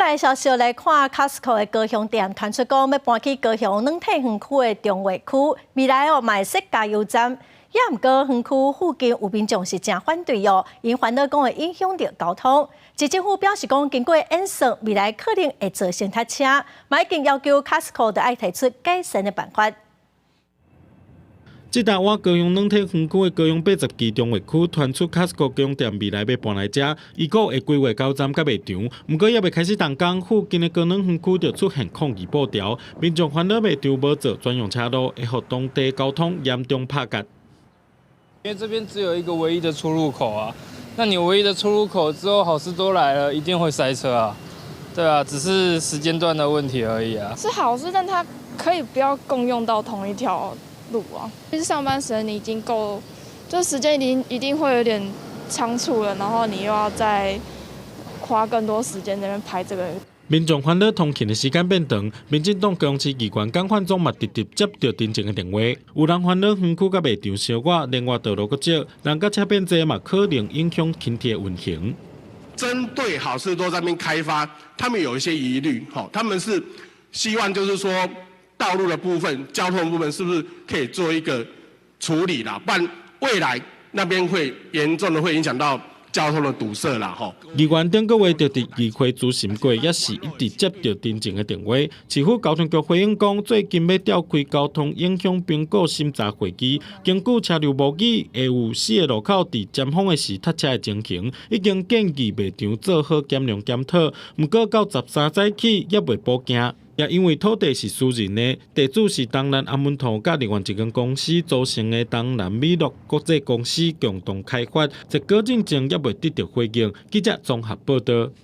來消息來看，Costco 的高雄店傳出講欲搬去高雄軟體園區的中華區，未來哦嘛會設加油站。也毋過園區附近有民眾是誠反對哦，𪜶煩惱講會影響著交通。市政府表示講，經過演算，未來可能會造成塞車，嘛已經要求 Costco 著愛提出改善的辦法。這搭倚高雄軟體園區的高雄80期中華區傳出 Costco 高雄店未來欲搬來遮，預估會規劃加油站佮賣場。毋過猶未開始動工，附近的高軟園區就出現抗議布條，民眾煩惱賣場無做專用車路，會予當地交通嚴重拍結。因為這邊只有一個唯一的出入口啊，那你唯一的出入口之後，好市多來了，一定會塞車啊，對啊，只是時間段的問題而已啊。是好事，但它可以不要共用到同一條路啊。其實上班時間你已經夠，就時間一定會有點倉促了，然後你又要再花更多時間在那邊排這個。民眾煩惱通勤的時間變長，民進黨高雄市議員江煥忠嘛直直接著陳情的電話，有人煩惱園區佮賣場相倚，另外道路閣少，人佮車變濟嘛，可能影響輕鐵運行。針對好市多這邊開發，他們有一些疑慮，吼，他們是希望就是說道路的部分、交通部分是不是可以做一個處理啦？不然未來那邊會嚴重的會影響到交通的堵塞啦，吼。議員頂個月就佇議會諮詢過，也是一直接著陳情的電話。市府交通局回應講，最近欲召開交通影響評估審查會議，根據車流模擬，會有四個路口佇尖峰的時塞車的情形，已經建議賣場做好減量檢討。毋過到13早起猶未補件。也因為土地是私人的，地主是東南安穩圖佮另外一間公司組成的東南美樂國際公司共同開發，這個進前猶未得著回應。記者綜合報導。